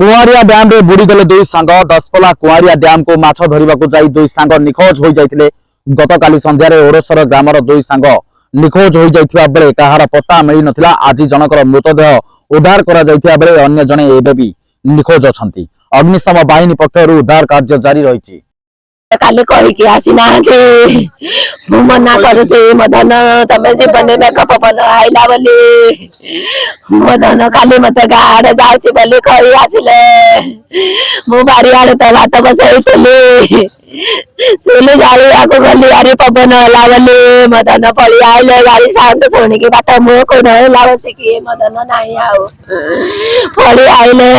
କୁଆଁରିଆ ଡ୍ୟାମରେ ବୁଡ଼ିଗଲେ ଦୁଇ ସାଙ୍ଗ। ଦଶପଲା କୁଆଁରିଆ ଡ୍ୟାମକୁ ମାଛ ଧରିବାକୁ ଯାଇ ଦୁଇ ସାଙ୍ଗ ନିଖୋଜ ହୋଇଯାଇଥିଲେ। ଗତକାଲି ସନ୍ଧ୍ୟାରେ ଓଡ଼ସର ଗ୍ରାମର ଦୁଇ ସାଙ୍ଗ ନିଖୋଜ ହୋଇଯାଇଥିବା ବେଳେ କାହାର ପତ୍ତା ମିଳିନଥିଲା। ଆଜି ଜଣଙ୍କର ମୃତଦେହ ଉଦ୍ଧାର କରାଯାଇଥିବା ବେଳେ ଅନ୍ୟ ଜଣେ ଏବେ ବି ନିଖୋଜ ଅଛନ୍ତି। ଅଗ୍ନିଶମ ବାହିନୀ ପକ୍ଷରୁ ଉଦ୍ଧାର କାର୍ଯ୍ୟ ଜାରି ରହିଛି। କାଲି କହିକି ଆସିନାହାନ୍ତି। ମୁଁ ମନା କରୁଛି, ମୋ ଧନ, ତମେ ଯିବନି, ମେଘ ପବନ ଆଇଲା ବୋଲି। ମୋ ଧନ କାଲି ମତେ ଗାଁ ଆଡେ ଯାଉଛି ବୋଲି କହି ଆସିଲେ। ମୁଁ ବାରିଆଡେ ତ ଭାତ ବସେଇଥିଲି, ଚୁଲି ଜାଳିବାକୁ ଗଲି ଆରି ପବନ ହେଲା ବୋଲି। ମୋ ଧନ ପଳେଇ ଆଇଲେ ଗାଡି ସାଉଣ୍ଡ ଶୁଣିକି। ବାଟ ମୁହଁକୁ ଧଇଲା ବସିକି, ମୋ ଧନ ନାହିଁ ଆଉ, ପଳେଇ ଆଇଲେ।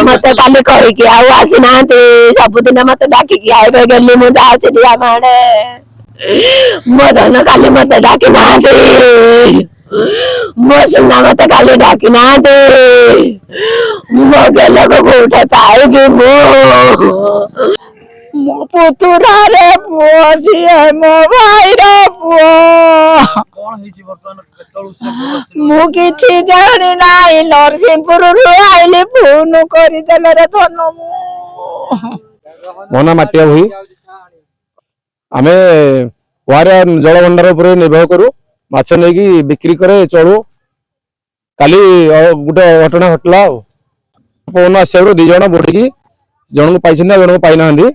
ମତେ କାଲି କହିକି ଆଉ ଆସିନାହାନ୍ତି। ସବୁଦିନ ମତେ ଡାକିକି ଆଇବେ ଗଲି, ମୁଁ ଯାଉଛି ଆମ ଆଡେ। ମୋ ଧନ କାଲି ମତେ ଡାକି ନାହାନ୍ତି। ମୋ ସୁନା ମତେ କାଲି ଡାକି ନାହାନ୍ତି। ମୋ ଗେଲକୁ କୋଉଠି ପାଇବି ମୁଁ? ମୋ ପୁତୁରାରେ ପୁଅ, ସିଏ ମୋ ଭାଇର ପୁଅ। କଣ ହେଇଛି ବର୍ତ୍ତମାନ? କେତେବେଳୁ ସେ ମୁଁ କିଛି ଜାଣି ନାହିଁ। ନରସିଂହପୁରରୁ ଆଇଲି, ଫୋନ କରିଦେଲେ ରେ ଧନ ମୁଁ। ମୋ ନାଁ ମାଟିଆ ଭୋଇ। ଆମେ କୁଆଁରିଆ ଜଳଭଣ୍ଡାର ଉପରେ ନିର୍ଭର କରୁ, ମାଛ ନେଇକି ବିକ୍ରି କରେ ଚଳୁ। କାଲି ଗୋଟେ ଘଟଣା ଘଟିଲା। ଆଉ ପବନ ଆସିବାରୁ 2 ଜଣ ବୁଡ଼ିକି, ଜଣକୁ ପାଇଛନ୍ତି ଆଉ ଜଣକୁ ପାଇନାହାନ୍ତି।